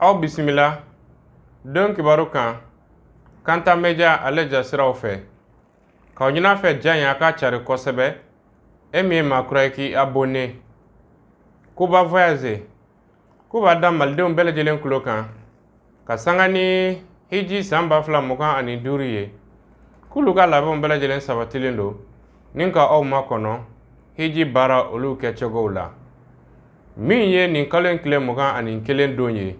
Aw bisimila don kibaru kan Kanta Media ale jasiraw fɛ. K'aw ɲin'a fɛ ja in a ka cari kosɛbɛ. E min ye maa kura ye k'i abonné. Kuba Voyage k'u b'a da malidenw bɛɛ lajɛlen tulo kan ka sanga ni hiji san 2025 ye, k'olu ka labɛnw bɛɛ lajɛlen sabatilen don ni ka aw makɔnɔ hiji baara olu kɛcogow la. Min ye nin kalo in tile 21 don ye,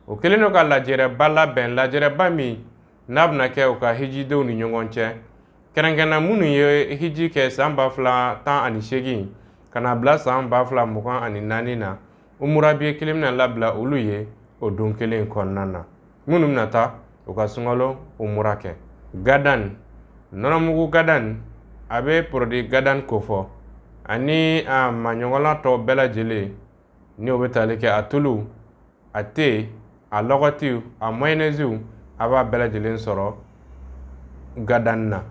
o kɛlen don ka lajɛrɛba labɛn, lajɛrɛba min n'a bɛna kɛ u ka hijidenw ni ɲɔgɔn cɛ, kɛrɛnkɛrɛnna minnu ye hiji kɛ san 2018 ka na bila san 2024 na. Umura biye kelen bɛna labila olu ye o don kelen kɔnɔna na, minnu bɛna taa u ka sunkalo umura kɛ. Gadan nɔnɔmugu gadan a bɛ produit gadan kofɔ ani a maɲɔgɔnna tɔw bɛɛ lajɛlen, ni o bɛ tali kɛ a tulu, a te, a lɔgɔtiw, a mayonnaise, a b'a bɛɛ lajɛlen sɔrɔ gadan na.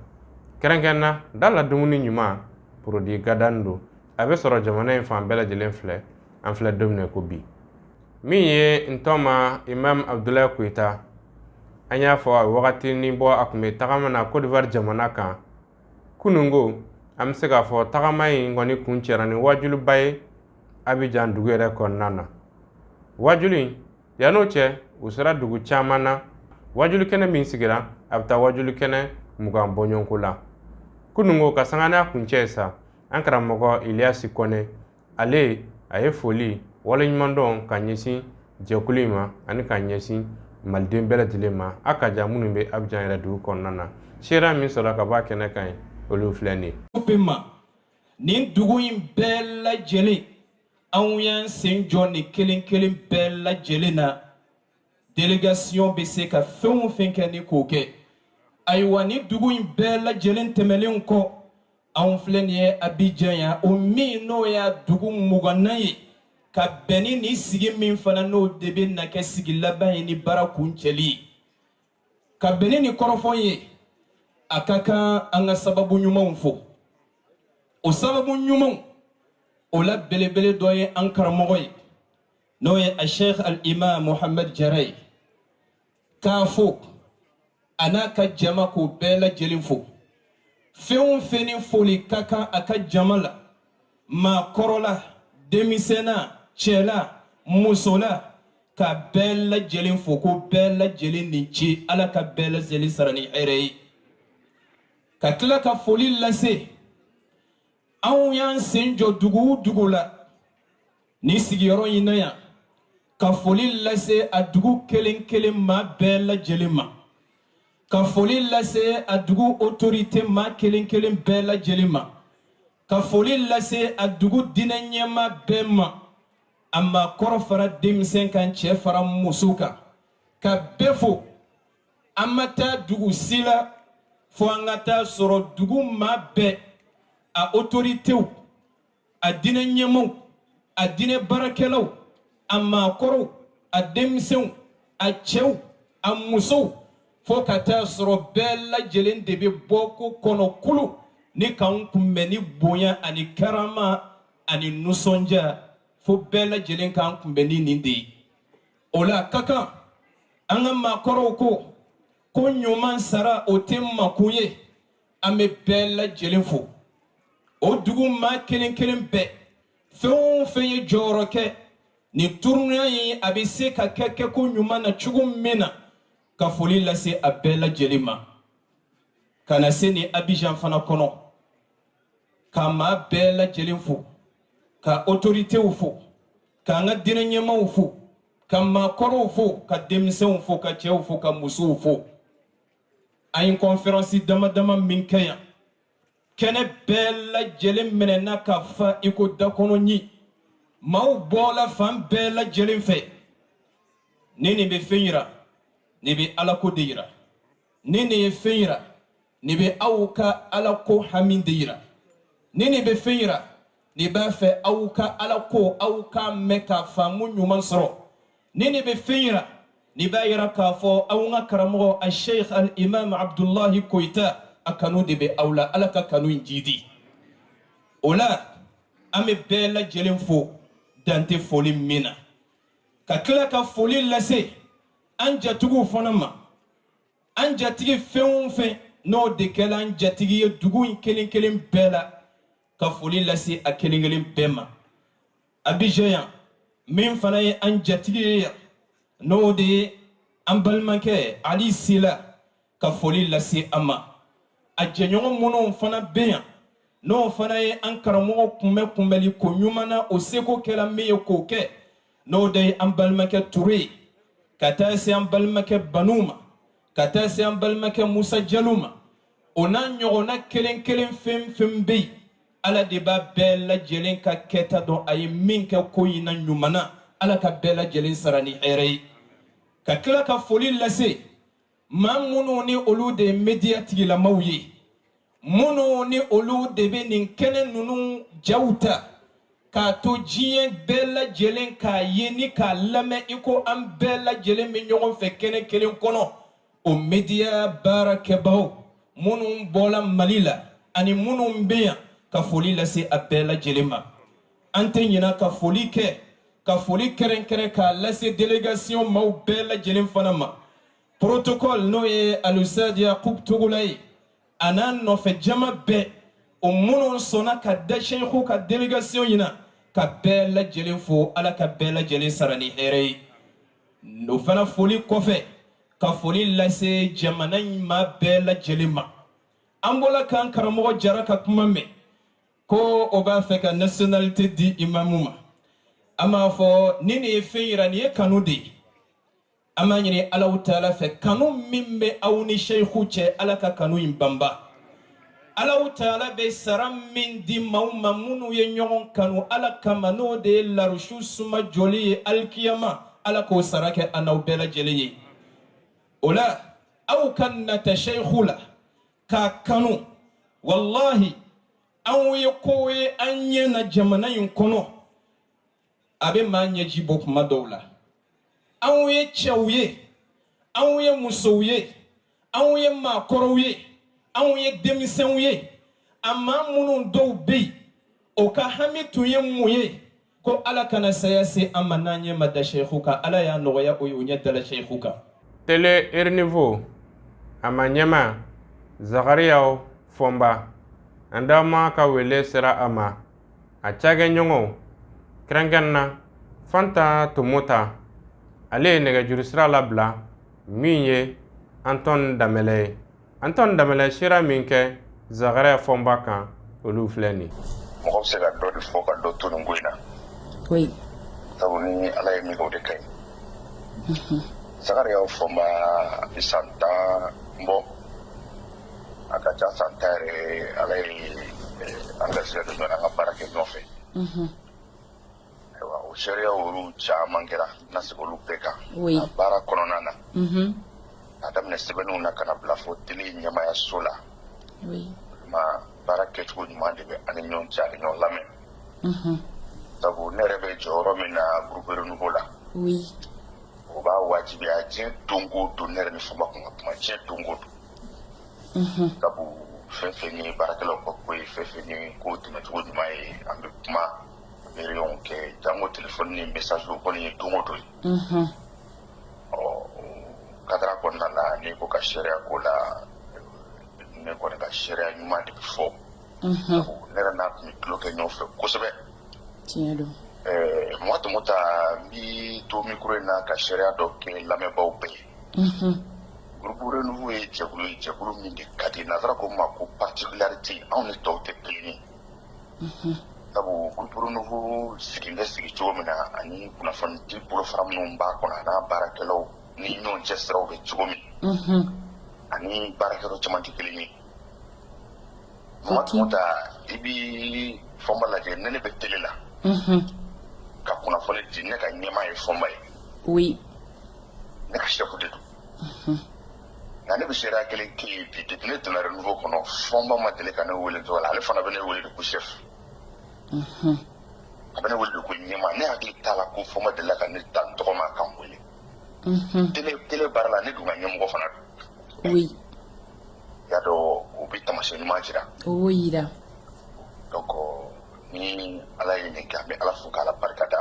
Kɛrɛnkɛrɛnna da la dumuni ɲuman produit gadan don, a bɛ sɔrɔ jamana in fan bɛɛ lajɛlen filɛ. An filɛ don min na ko bi, min ye n tɔma Imam Abdoulaye Koyita, an y'a fɔ a wagati ni bɔ a tun bɛ tagama na Côte d'Ivoire jamana kan kunungo. An bɛ se k'a fɔ tagama in kɔni kun cɛra ni wajuliba ye Abidjan dugu yɛrɛ kɔnɔna na. Wajuli in yann'o cɛ, u sera dugu caman na. Wajuli kɛnɛ min sigira, a bɛ taa wajuli kɛnɛ 20 bɔɲɔgɔnko la kunungo. Ka sanga n'a kuncɛ ye sa, an karamɔgɔ Iliyasi Kɔnɛ, ale a ye foli waleɲumandɔn ka ɲɛsin jɛkulu in ma ani ka ɲɛsin maliden bɛɛ lajɛlen ma, a ka ja minnu bɛ Abidjan yɛrɛ dugu kɔnɔna na. Seereya min sɔrɔla ka bɔ a kɛnɛ kan ye, olu filɛ nin ye. Ma nin dugu in bɛɛ lajɛlen, anw y'an sen jɔ nin kelen kelen bɛɛ lajɛlen na. Délégation bɛ se ka fɛn o fɛn kɛ ni k'o kɛ. Ayiwa, ni dugu in bɛɛ lajɛlen tɛmɛlen kɔ, anw filɛ nin ye Abidjan yan, o min n'o y'a dugu 20nan ye, ka bɛn ni nin sigi min fana n'o de bɛ na kɛ sigi laban ye ni baara kuncɛli ye. Ka bɛn ni nin kɔrɔfɔ ye, a ka kan an ka sababu ɲumanw fo. O sababu ɲumanw o la belebele dɔ ye an karamɔgɔ ye, n'o ye a Sheikh al-Imam Muhammad Jara ye, k'a fo a n'a ka jama, k'o bɛɛ lajɛlen fo. Fɛn o fɛn ni foli ka kan a ka jama la, maakɔrɔla, denmisɛnna, cɛla, musola, ka bɛɛ lajɛlen fo, ko bɛɛ lajɛlen ni ce, Ala ka bɛɛ lajɛlen sara ni hɛrɛ ye. Ka tila ka foli lase, anw y'an sen jɔ dugu o dugu la ni sigiyɔrɔ in na yan, ka foli lase a dugu kelen kelen maa bɛɛ lajɛlen ma, ka foli lase a dugu autorité maa kelen kelen bɛɛ lajɛlen ma, ka foli lase a dugu diinɛ ɲɛmaa bɛɛ ma, a maakɔrɔ fara denmisɛn kan, cɛ fara muso kan, ka bɛɛ fo. An ma taa dugu si la fo an ka taa sɔrɔ dugu maa bɛɛ, a autoritéw, a diinɛ ɲɛmaaw, a diinɛ baarakɛlaw, a maakɔrɔw, a denmisɛnw, a cɛw, a musow, fo ka taa sɔrɔ bɛɛ lajɛlen de bɛ bɔ ko kɔnɔ kulu ni k'an kunbɛn ni bonya ani karama ani nisɔndiya, fo bɛɛ lajɛlen k'an kunbɛn ni nin de ye. O la ka kan an ka maakɔrɔw ko ɲuman sara o tɛ makun ye. An bɛ bɛɛ lajɛlen fo, o dugu maa kelen kelen bɛɛ, fɛn o fɛn ye jɔyɔrɔ kɛ nin tournoi in a bɛ se ka kɛ kɛko ɲuman na cogo min na, ka foli lase a bɛɛ lajɛlen ma. Ka na se nin Abidjan fana kɔnɔ, ka maa bɛɛ lajɛlen fo, ka autoritéw fo, k'an ka diinɛ ɲɛmaaw fo, ka maakɔrɔw fo, ka denmisɛnw fo, ka cɛw fo, ka musow fo. An ye conférence dama dama min kɛ yan, kɛnɛ bɛɛ lajɛlen minɛna ka fa i ko dakɔnɔ ɲi. Maaw bɔla fan bɛɛ lajɛlen fɛ. Ni nin bɛ fɛn yira, nin bɛ alako de yira. Ni nin ye fɛn yira, nin bɛ aw ka alako hami de yira. Ni nin bɛ fɛn yira, nin b'a fɛ aw ka alako aw k'a mɛn k'a faamu ɲuman sɔrɔ. Ni nin bɛ fɛn yira, nin b'a yira k'a fɔ aw ka karamɔgɔ a Sheikh al-Imam Abdullahi Koyita, a kanu de bɛ aw la. Ala ka kanu in jidi o la. An bɛ bɛɛ lajɛlen fo, dan tɛ foli min na. Ka tila ka foli lase an jatigiw fana ma. An jatigi fɛn o fɛn n'o de kɛla an jatigi ye dugu in kelen kelen bɛɛ la, ka foli lase a kelen kelen bɛɛ ma. Abidjan yan, min fana ye an jatigi ye yan, n'o de ye an balimakɛ Ali Sila, ka foli lase a ma. A jɛɲɔgɔn minnu fana bɛ yan, n'o fana ye an karamɔgɔ kunbɛn kunbɛnli ko ɲuman na, o seko kɛla min ye k'o kɛ, n'o de ye an balimakɛ Ture ye, ka taa se an balimakɛ Banu ma, ka taa se an balimakɛ Musa Jalo ma, o n'a ɲɔgɔnna kelen kelen fɛn fɛn bɛ yen. Ala de b'a bɛɛ lajɛlen ka kɛta dɔn. A ye min kɛ ko in na ɲuman na, Ala ka bɛɛ lajɛlen sara ni hɛrɛ ye. Ka tila ka foli lase maa minnu ni olu de ye média tigilamaw ye, minnu ni olu de bɛ nin kɛnɛ ninnu jaw ta k'a to diɲɛ bɛɛ lajɛlen k'a ye ni k'a lamɛn i ko an bɛɛ lajɛlen bɛ ɲɔgɔn fɛ kɛnɛ kelen kɔnɔ. O média baarakɛbagaw minnu bɔla Mali la ani minnu bɛ yan, ka foli lase a bɛɛ lajɛlen ma. An tɛ ɲina ka foli kɛ, ka foli kɛrɛnkɛrɛn k'a lase délégation maaw bɛɛ lajɛlen fana ma. Protocole, n'o ye Alusadi Yakub Togola ye, a n'a nɔfɛ jama bɛɛ, o minnu sɔnna ka da Seyiku ka délégation ɲina, ka bɛɛ lajɛlen fo. Ala ka bɛɛ lajɛlen sara ni hɛrɛ ye. O fana foli kɔfɛ, ka foli lase jamana in maa bɛɛ lajɛlen ma. An bɔla k'an karamɔgɔ Jara ka kuma mɛn ko o b'a fɛ ka nationalité di imamu ma. An b'a fɔ ni nin ye fɛn yira, nin ye kanu de ye. An b'a ɲini Alahu Taala fɛ, kanu min bɛ aw ni Seyiku cɛ, Ala ka kanu in banba. Alahu Taala bɛ sara min di maaw ma minnu ye ɲɔgɔn kanu Ala kama, n'o de ye larusu suma jɔli ye alikiyama, Ala k'o sara kɛ an n'aw bɛɛ lajɛlen ye. O la, aw ka nata Seyiku la k'a kanu, walahi, anw ye ko ye an ɲɛ na jamana in kɔnɔ, a bɛ maa ɲɛji bɔ kuma dɔw la. Anw ye cɛw ye, anw ye musow ye, anw ye maakɔrɔw ye, anw ye denmisɛnw ye. A maa minnu dɔw bɛ yen, o ka hami tun ye mun ye? Ko Ala kana saya se an ma n'an ɲɛ ma da Seyiku kan. Ala y'a nɔgɔya o ye, o ɲɛ dala Seyiku kan. Télé Renouveau a ma ɲɛma Zakariyaw Fɔnba, an dama ka wele sera a ma, a cakɛɲɔgɔnw kɛrɛnkɛrɛn na Fanta Tomota, ale ye nɛgɛjuru sira labila min ye Anton Danbɛlɛ ye. Anton Danbɛlɛ sera min kɛ Zakariya Fɔnba kan, olu filɛ nin. Mɔgɔ bɛ se ka dɔ de fɔ ka dɔ to nin ko in na. Sabu ni Ala ye min kɛ, o de ka ɲi. Zakariya Fɔnba bɛ san 10 bɔ, a ka ca san 10 yɛrɛ. Ala ye an garisɛgɛ don ɲɔgɔn na, an ka baara kɛ ɲɔgɔn fɛ. Ayiwa, o seereya olu caman kɛra, n na segin olu bɛɛ kan. A baara kɔnɔna na, k'a daminɛ sɛbɛnniw na ka na bila fo télé ɲɛmayaso la, ma baara kɛcogo ɲuman de bɛ an ni ɲɔgɔn cɛ, a bɛ ɲɔgɔn lamɛn. Sabu ne yɛrɛ bɛ jɔyɔrɔ min na groupe Renouveau la, o b'a wajibiya diɲɛ don o don, ne yɛrɛ ni Fɔnba kun ka kuma diɲɛ don o don. Sabu fɛn fɛn ye baarakɛlaw ka ko ye, fɛn fɛn ye ko tɛmɛcogo ɲuman ye, an bɛ kuma, an bɛ réunion kɛ, jango téléphone ni message, o kɔni ye don o don ye. Ɔ, cadre kɔnɔna la, n'i ko ka seereya ko la, ne kɔni ka seereya ɲuman de bɛ fɔ. Sabu ne yɛrɛ n'a tun bɛ tulon kɛ ɲɔgɔn fɛ kosɛbɛ. Tiɲɛ don. Mɔgɔ Tomota, n bi to micro in na ka seereya dɔ kɛ lamɛnbaaw bɛɛ ye. Groupe Renouveau ye jɛkulu ye, jɛkulu min de ka di nanzara ko ma ko particularité, anw ni tɔw tɛ kelen ye. Sabu groupe Renouveau sigi bɛ sigi cogo min na, ani kunnafoni di bolofara minnu b'a kɔnɔ, a n'a baarakɛlaw ni ɲɔgɔn cɛ siraw bɛ cogo min, ani baarakɛyɔrɔ caman tɛ kelen ye. Mɔgɔ Tomota, i bi Fɔnba lajɛ, ne bɛ télé la ka kunnafoni di, ne ka ɲɛmaa ye Fɔnba ye. Ne ka chef de don. Nka ne bɛ seereya kelen kɛ ye bi: depuis ne donna Renouveau kɔnɔ, Fɔnba ma deli ka ne wele tɔgɔ la. Ale fana bɛ ne wele de ko chef, a bɛ ne wele de ko ɲɛmaa. Ne hakili t'a la ko Fɔnba delila ka ne ta n tɔgɔ ma ka n wele. Télé baara la, ne dun ka ɲɛmɔgɔ fana don. I y'a dɔn, o bɛ taamasiyɛn ɲuman jira. O b'o yira. Donc ni Ala ye nin kɛ, an bɛ Ala fo k'Ala barika da.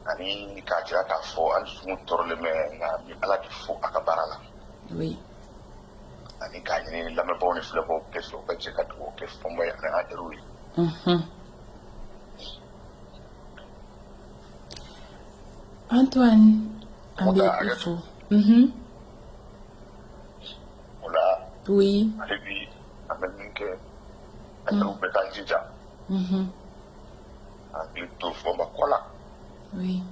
Ani k'a jira k'a fɔ an dusukun tɔɔrɔlen bɛ, nka an bɛ Ala de fo a ka baara la. Ani k'a ɲini lamɛnbaaw ni filɛbaaw bɛɛ fɛ, u ka jɛ ka dugawu kɛ Fɔnba ye ani an yɛrɛw ye. Antoine, an bɛ i fo. O la. Hali bi an bɛ min kɛ, an yɛrɛw bɛ k'an jija. An hakili to Fɔnba kɔ la. Ani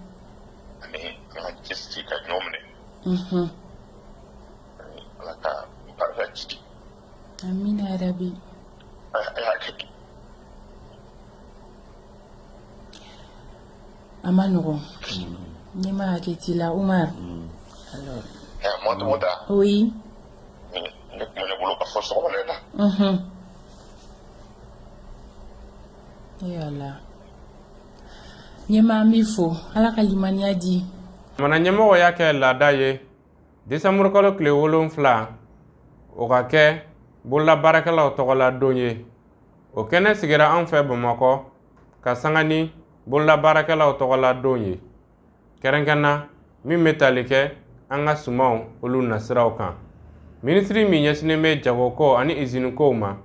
an ka cɛsiri ka ɲɔgɔn minɛ. Ala ka barika jidi. Amina yarabi. A y'a kɛ. A ma nɔgɔn. Ne ma hakɛ t'i la, Umar. Alors. Mɔtɔmɔta. Oui. Ne tun bɛ ne bolo ka fɔ sɔgɔma in na. E Ala. Ɲɛmaa, an b'i fo. Ala ka limaniya di. Jamana ɲɛmɔgɔ y'a kɛ laada ye desanburukalo tile 7, o ka kɛ bololabaarakɛlaw tɔgɔla don ye. O kɛnɛ sigira an fɛ Bamakɔ ka sanga ni bololabaarakɛlaw tɔgɔla don ye, kɛrɛnkɛrɛnna min bɛ tali kɛ an ka sumanw olu nasiraw kan. Minisiri min ɲɛsinnen bɛ jagoko ani izinikow ma,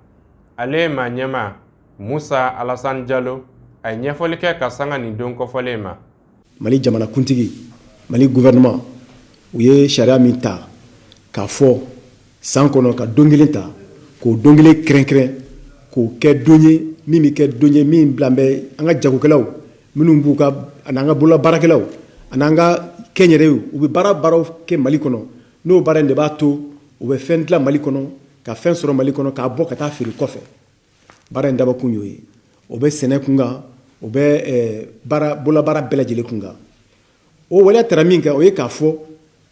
ale ye maa ɲɛmaa Musa Alasani Jalo, a ye ɲɛfɔli kɛ ka sanga nin don kɔfɔlen ma. Mali jamanakuntigi, Mali gouvernement, u ye sariya min ta k'a fɔ san kɔnɔ ka don kelen ta k'o don kelen kɛrɛnkɛrɛn k'o kɛ don ye min bɛ kɛ don ye min bila bɛ an ka jagokɛlaw minnu b'u ka ani an ka bololabaarakɛlaw ani an ka kɛnyɛrɛyew, u bɛ baara baaraw kɛ Mali kɔnɔ, n'o baara in de b'a to u bɛ fɛn dilan Mali kɔnɔ, ka fɛn sɔrɔ Mali kɔnɔ, k'a bɔ ka taa feere kɔfɛ. Baara in dabɔkun y'o ye. O bɛ sɛnɛ kunkan, o bɛ baara bololabaara bɛɛ lajɛlen kunkan. O waleya tara min kɛ, o ye k'a fɔ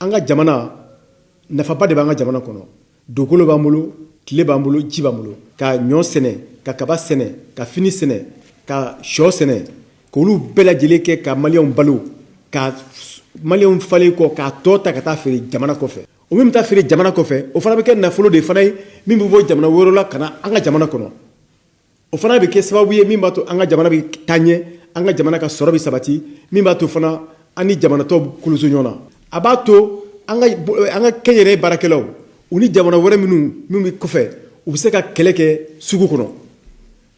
an ka jamana nafaba de b'an ka jamana kɔnɔ. Dugukolo b'an bolo, tile b'an bolo, ji b'an bolo, ka ɲɔ sɛnɛ, ka kaba sɛnɛ, ka fini sɛnɛ, ka shɔ sɛnɛ, k'olu bɛɛ lajɛlen kɛ ka maliyɛnw balo, ka maliyɛnw falen kɔ, k'a tɔ ta ka taa feere jamana kɔfɛ. O min bɛ taa feere jamana kɔfɛ, o fana bɛ kɛ nafolo de fana ye min bɛ bɔ jamana wɛrɛ la ka na an ka jamana kɔnɔ. O fana bɛ kɛ sababu ye min b'a to an ka jamana bɛ taa ɲɛ, an ka jamana ka sɔrɔ bɛ sabati, min b'a to fana an ni jamana tɔw koloso ɲɔgɔn na. A b'a to an ka kɛnyɛrɛye baarakɛlaw, u ni jamana wɛrɛ minnu bɛ kɔfɛ, u bɛ se ka kɛlɛ kɛ sugu kɔnɔ.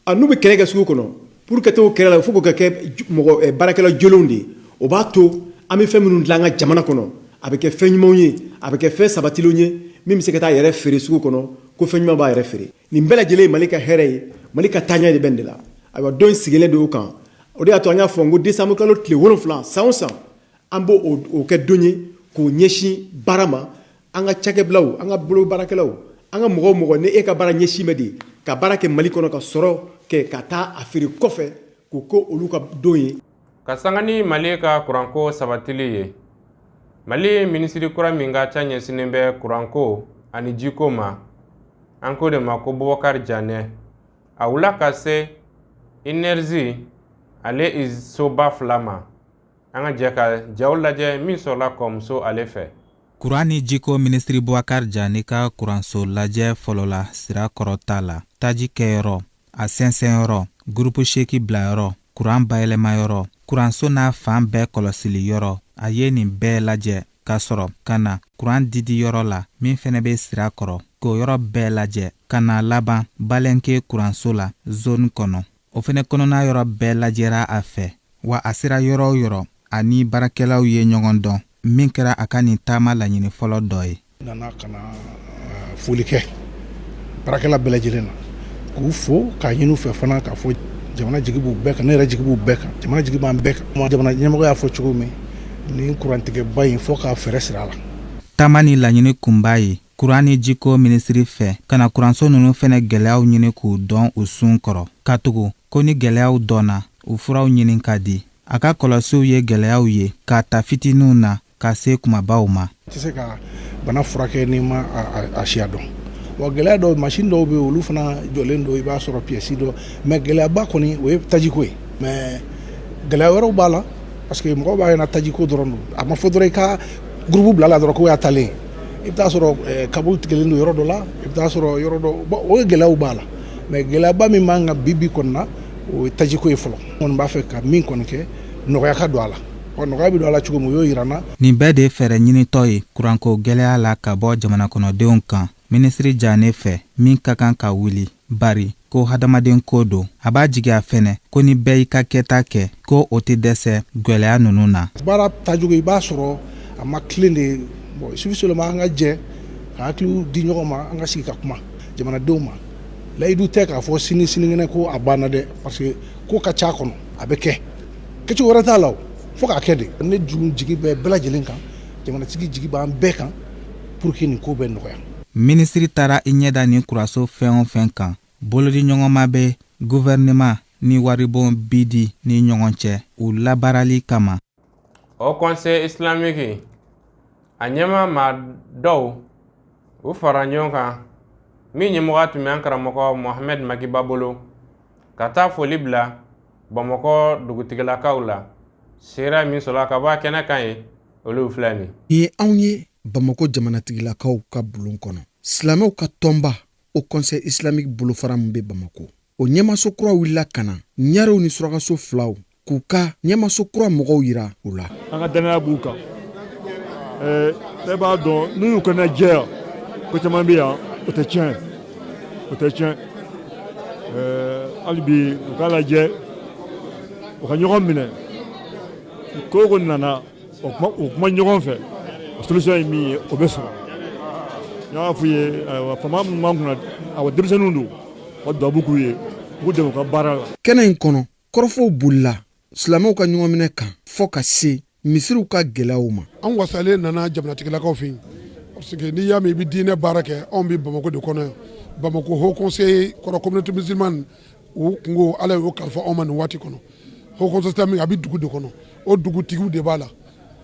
A n'u bɛ kɛlɛ kɛ sugu kɔnɔ, pour que t'o kɛlɛ la, fo k'o ka kɛ mɔgɔ baarakɛla jolenw de ye. O b'a to an bɛ fɛn minnu dilan an ka jamana kɔnɔ, a bɛ kɛ fɛn ɲumanw ye, a bɛ kɛ fɛn sabatilenw ye min bɛ se ka taa yɛrɛ feere sugu kɔnɔ, ko fɛn ɲuman b'a yɛrɛ feere. Nin bɛɛ lajɛlen ye Mali ka hɛrɛ ye, Mali ka taaɲɛ de bɛ nin de la. Ayiwa, don in sigilen don o kan. O de y'a to an y'a fɔ n ko décembre kalo tile 7, san o san, an b'o o kɛ don ye k'o ɲɛsin baara ma. An ka cakɛbilaw, an ka bolo baarakɛlaw, an ka mɔgɔ o mɔgɔ ni e ka baara ɲɛsin bɛ de ka baara kɛ Mali kɔnɔ, ka sɔrɔ kɛ ka taa a feere kɔfɛ, k'o ko olu ka don ye. Ka sanga ni Mali ka kuranko sabatili ye, Mali minisiri kura min ka ca ɲɛsinnen bɛ kuranko ani jiko ma, an ko de ma ko Bubakari Janɛ, a wula ka se Energie ale soba 2 ma. An ka jɛ ka jaw lajɛ min sɔrɔla kɔmuso ale fɛ. Kuran ni jiko minisiri Bubakari Jani ka kuranso lajɛ fɔlɔ la sira kɔrɔta la, taji kɛyɔrɔ, a sɛnsɛnyɔrɔ, gurupu seeki bilayɔrɔ, kuran bayɛlɛmayɔrɔ, kuranso n'a fan bɛɛ kɔlɔsili yɔrɔ, a ye nin bɛɛ lajɛ ka sɔrɔ ka na kuran didiyɔrɔ la min fɛnɛ bɛ sira kɔrɔ, k'o yɔrɔ bɛɛ lajɛ ka na laban Balenke kuranso la zone kɔnɔ. O fɛnɛ kɔnɔna yɔrɔ bɛɛ lajɛra a fɛ, wa a sera yɔrɔ o yɔrɔ, a ni baarakɛlaw ye ɲɔgɔn dɔn, min kɛra a ka nin taama laɲini fɔlɔ dɔ ye. Nana ka na foli kɛ baarakɛla bɛɛ lajɛlen na, k'u fo, k'a ɲini u fɛ fana k'a fɔ jamana jigi b'u bɛɛ kan, ne yɛrɛ jigi b'u bɛɛ kan, jamana jigi b'an bɛɛ kan. Jamana ɲɛmɔgɔ y'a fɔ cogo min, nin kurantigɛba in fo k'a fɛɛrɛ siri a la. Taama ni laɲini kunba ye kuran ni jiko minisiri fɛ ka na kuranso ninnu fɛnɛ gɛlɛyaw ɲini k'u dɔn u sun kɔrɔ, ka tugu ko ni gɛlɛyaw dɔnna, u furaw ɲini ka di. A ka kɔlɔsiw ye gɛlɛyaw ye k'a ta fitininw na ka se kumabaw ma. I tɛ se ka bana furakɛ n'i ma a siya dɔn. Wa gɛlɛya dɔw, machine dɔw bɛ yen, olu fana jɔlen don, i b'a sɔrɔ pièce dɔ, mais gɛlɛyaba kɔni o ye tajiko ye. Mais gɛlɛya wɛrɛw b'a la, parce que mɔgɔw b'a ɲɛna tajiko dɔrɔn don. A ma fɔ dɔrɔn i ka groupe bila la dɔrɔn k'o y'a talen. I bɛ taa sɔrɔ câble tigɛlen don yɔrɔ dɔ la, i bɛ taa sɔrɔ yɔrɔ dɔ, bon o ye gɛlɛyaw b'a la. Mais gɛlɛyaba min b'an kan bi bi kɔni na, o ye tajiko ye fɔlɔ. N kɔni b'a fɛ ka min kɔni kɛ, nɔgɔya ka don a la. Wa nɔgɔya bɛ don a la cogo min, u y'o yira n na. Nin bɛɛ de ye fɛɛrɛ ɲinitɔ ye kuranko gɛlɛya la ka bɔ jamana kɔnɔdenw kan, minisiri Jane fɛ, min ka kan ka wuli, bari ko hadamaden ko don. A b'a jigiya fɛnɛ ko ni bɛɛ y'i ka kɛta kɛ, ko o tɛ dɛsɛ gwɛlɛya ninnu na. Baara taacogo, i b'a sɔrɔ a ma tilen de. Bon, il suffit seulement an ka jɛ ka hakiliw di ɲɔgɔn ma, an ka sigi ka kuma jamanadenw ma. Layidu tɛ k'a fɔ sini sinikɛnɛ ko a banna dɛ, parce que ko ka ca kɔnɔ, a bɛ kɛ kɛcogo wɛrɛ t'a la, o fo k'a kɛ de. Ne dun jigi bɛ bɛɛ lajɛlen kan, jamanatigi jigi b'an bɛɛ kan pour que nin ko bɛ nɔgɔya. Minisiri taara i ɲɛ da nin kuranso fɛn o fɛn kan, bolodiɲɔgɔnma bɛ guvɛrɛnɛma ni waribon BID ni ɲɔgɔn cɛ u labaarali kama. Haut Conseil islamique a ɲɛma maa dɔw u fara ɲɔgɔn kan, min ɲɛmɔgɔ tun bɛ an karamɔgɔ Mohamed Makiba bolo, ka taa foli bila Bamakɔ dugutigilakaw la. Seereya min sɔrɔla ka bɔ a kɛnɛ kan ye, olu filɛ nin. Nin ye anw ye Bamakɔ jamanatigilakaw ka bulon kɔnɔ, silamɛw ka tɔnba Haut Conseil islamique bolofara min bɛ Bamakɔ, o ɲɛmaso kura wulila ka na ɲarew ni surakaso filaw k'u ka ɲɛmaso kura mɔgɔw yira u la. An ka danaya b'u kan. Bɛɛ b'a dɔn, n'u y'u kɔnɔ jɛya, ko caman bɛ yan, o tɛ tiɲɛ, o tɛ tiɲɛ. Hali bi u k'a lajɛ, u ka ɲɔgɔn minɛ. Ko o ko nana, o kuma ɲɔgɔn fɛ, o solution ye min ye, o bɛ sɔrɔ. N y'a f'u ye, ayiwa, faama minnu b'an kunna, awa, denmisɛnninw don, u ka dubabu k'u ye, u k'u dɛmɛ u ka baara la. Kɛnɛ in kɔnɔ, kɔrɔfɔw bolila silamɛw ka ɲɔgɔnminɛ kan fɔɔ ka se misiriw ka gɛlɛyaw ma. An wasalen nana jamanatigilakaw fɛ yen, parce que n'i y'a mɛn i bɛ diinɛ baara kɛ, anw bɛ Bamakɔ de kɔnɔ yan. Bamakɔ Haut Conseil kɔrɔ, communauté musulmane, o kungo, Ala y'o kalifa anw ma nin waati kɔnɔ. Haut Conseil islamique a bɛ dugu de kɔnɔ, o dugutigiw de b'a la.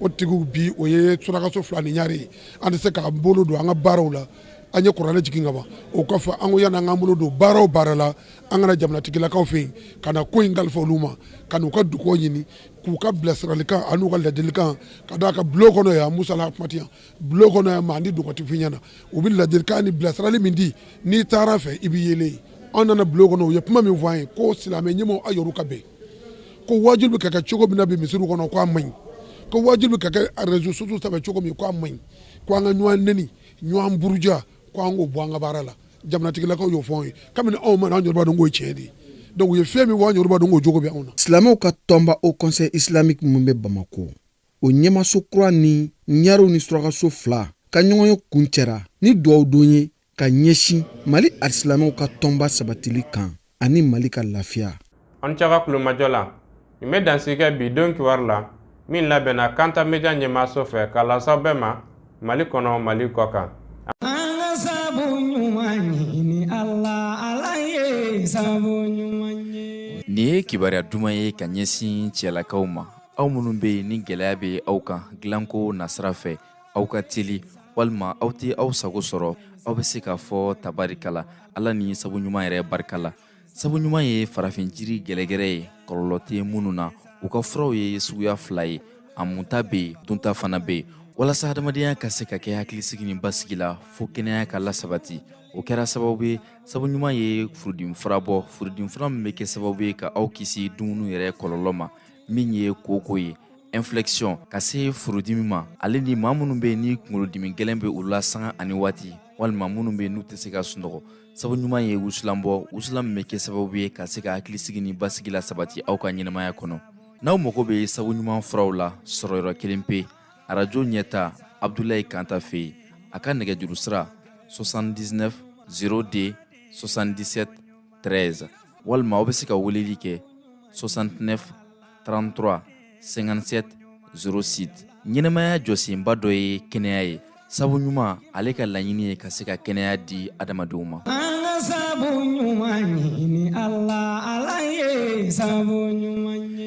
O tigiw bi, o ye surakaso fila ni ɲare ye. An tɛ se k'an bolo don an ka baaraw la, an ye kuranɛ jigin ka ban. O kɔfɛ, an ko yanni an k'an bolo don baara o baara la, an kana jamanatigilakaw fɛ yen ka na ko in kalifa olu ma, ka n'u ka dugawu ɲini, k'u ka bilasiralikan an'u ka ladilikan ka d'a kan. Bulon kɔnɔ yan, musala kuma tɛ yan, bulon kɔnɔ yan, maa ni dɔgɔ tɛ f'i ɲɛna. U bɛ ladilikan ni bilasirali min di, n'i taara fɛ, i bɛ yelen. An nana bulon kɔnɔ, u ye kuma min fɔ an ye, ko silamɛ ɲɛmaaw a yɔrɔ ka bɛn, ko wajibi bɛ ka kɛ cogo min na bi misiriw kɔnɔ, ko a man ɲi, ko wajibi bɛ ka kɛ réseaux sociaux sanfɛ cogo min, ko a man ɲi, ko an ka ɲɔgɔn neni, ɲɔgɔn buruja, ko an k'o bɔ an ka baara la. Jamanatigilakaw y'o fɔ anw ye. Kabini anw ma na, an yɛrɛ b'a dɔn k'o ye tiɲɛ de ye. Donc u ye fɛn min fɔ, an yɛrɛ b'a dɔn k'o jogo bɛ anw na. Silamɛw ka tɔnba Haut Conseil islamique min bɛ Bamakɔ, o ɲɛmaso kura ni ɲarew ni surakaso fila ka ɲɔgɔn ye kuncɛra ni duwawu don ye ka ɲɛsin Mali alisilamɛw ka tɔnba sabatili kan ani Mali ka lafiya. An cɛ ka kulomajɔ la, nin bɛ dansigi kɛ bi don kibaru la min labɛnna Kanta Media ɲɛmaaso fɛ ka lasaw bɛɛ ma Mali kɔnɔ, Mali kɔ kan. An ka sabu ɲuman ɲini Ala, Ala ye sabu ɲuman ye. Nin ye kibaruya duman ye ka ɲɛsin cɛlakaw ma, aw minnu bɛ yen ni gɛlɛya bɛ aw kan dilanko nasira fɛ, aw ka teli walima aw tɛ aw sago sɔrɔ, aw bɛ se k'a fɔ tabarikala Ala ni sabu ɲuman yɛrɛ barika la. Sabu ɲuman ye farafin jiri gɛlɛgɛrɛ ye, kɔlɔlɔ tɛ minnu na. U ka furaw ye suguya fila ye, a munta bɛ yen, dunta fana bɛ yen, walasa hadamadenya ka se ka kɛ hakilisigi ni basigi la, fo kɛnɛya ka lasabati. O kɛra sababu ye, sabu ɲuman ye furudimi fura bɔ, furudimi fura min bɛ kɛ sababu ye ka aw kisi dumuni yɛrɛ kɔlɔlɔ ma, min ye koko ye, infection, ka se furudimi ma, ale ni maa minnu bɛ yen ni kunkolodimi gɛlɛn bɛ u la sanga ani waati, walima minnu bɛ yen n'u tɛ se ka sunɔgɔ. Sabu ɲuman ye wusulan bɔ, wusulan min bɛ kɛ sababu ye ka se ka hakilisigi ni basigi la sabati aw ka ɲɛnamaya kɔnɔ. N'aw mago bɛ sabu ɲuman furaw la, sɔrɔ yɔrɔ kelen pe, arajo ɲɛta, Abdulayi Kanta fɛ yen. A ka nɛgɛjuru sira 79 02 77 13, walima aw bɛ se ka weleli kɛ 69 33 57 06. Ɲɛnamaya jɔsenba dɔ ye kɛnɛya ye. Sabu ɲuman, ale ka laɲini ye ka se ka kɛnɛya di adamadenw ma. An ka sabu ɲuman ɲini Ala, Ala ye sabu ɲuman ye.